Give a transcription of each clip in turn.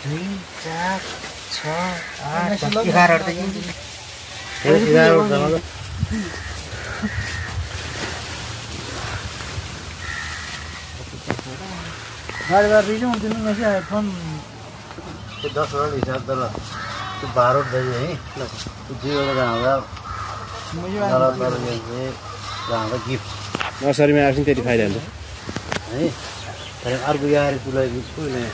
2 4 6 8 11 त यिन 11 जम्मा गाडी रिजौँ दिनु नसे फोन 10 हिसाब त ल त्यो 12 दे है ल त्यो जीवले गाउँदा गाउँदा गिफ्ट नर्सरीमा आएको त्यति फाइदा हुन्छ है तर अर्को यार तुलाई कुनै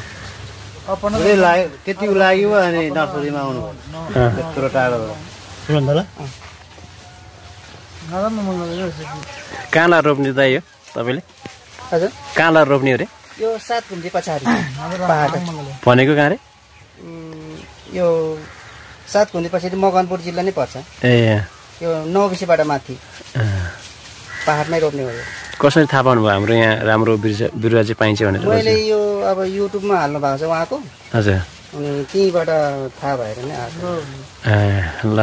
अपनले लाग्यो त्यति लाग्यो अनि नर्सरीमा आउनु त्यत्रो टाढो भन्दा ल नराम मलाई काँला रोप्ने त यो तपाईले हजुर काँला रोप्ने अरे यो 7 घुम्ती पछाडी पहाड भनेको कहाँ रे यो 7 घुम्ती पछाडी मकवानपुर जिल्ला नै पर्छ ए यो नौबिसीबाट माथि पहाडमै रोप्ने हो कसरी थाहा पाउनु भयो हाम्रो यहाँ राम्रो बिरुवा चाहिँ पाइन्छ भनेर मैले यो अब युट्युबमा हाल्नु भएको छ उहाँको हजुर अनि त्यहीबाट थाहा भएर नै आएको ए ल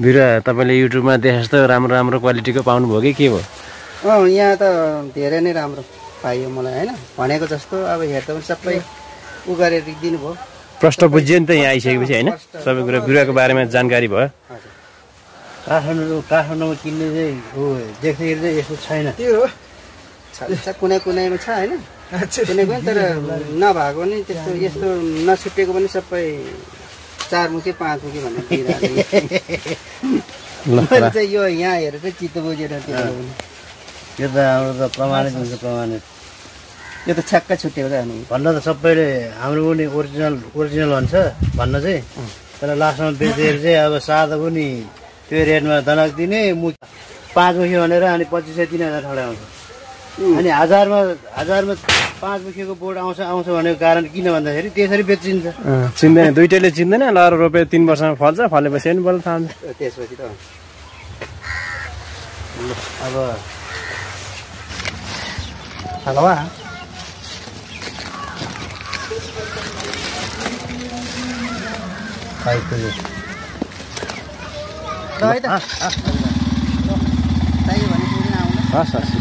बिरुवा तपाईँले युट्युबमा देखे जस्तो राम्रो राम्रो क्वालिटीको पाउनुभयो कि के भयो यहाँ त धेरै नै राम्रो पाइयो मलाई होइन भनेको जस्तो अब हेर्दा पनि सबै उ गरेर दिनुभयो प्रश्न बुझ्यो नि त यहाँ आइसकेपछि होइन सबै कुरा बिरुवाको बारेमा जानकारी भयो काठमाडौँमा किन्ने चाहिँ हो देख्दाखेरि चाहिँ यस्तो छैन त्यो हो छ कुनै कुनैमा छ होइन कुनै पनि तर नभएको पनि त्यस्तो यस्तो नछुटेको पनि सबै 4 मुखी 5 मुखी भनेर दिइरहेको चाहिँ यो यहाँ हेरेर चाहिँ चित्त बुझेर यो त हाम्रो त प्रमाणित हुन्छ प्रमाणित यो त छ्याक्क छुट्यो त हामी भन्न त सबैले हाम्रो पनि ओरिजिनल भन्छ भन्न चाहिँ तर लास्टमा बेचेर चाहिँ अब सादा पनि त्यो रेटमा दनक दिने 5 मुखी भनेर अनि 2500 3000 ठडा आउँछ अनि हजारमा 5 मुखीको बोर्ड आउँछ भनेको कारण किन भन्दाखेरि त्यसरी बेचिन्छ चिन्दैन दुईटैले चिन्दैन ल रोपे 3 वर्षमा फल्छ फलेपछि पनि बल्ल थाहा हुन्छ त्यसपछि त अब हलवा खाइको ल है त चाहियो भने फेरि आउनु हस् हस्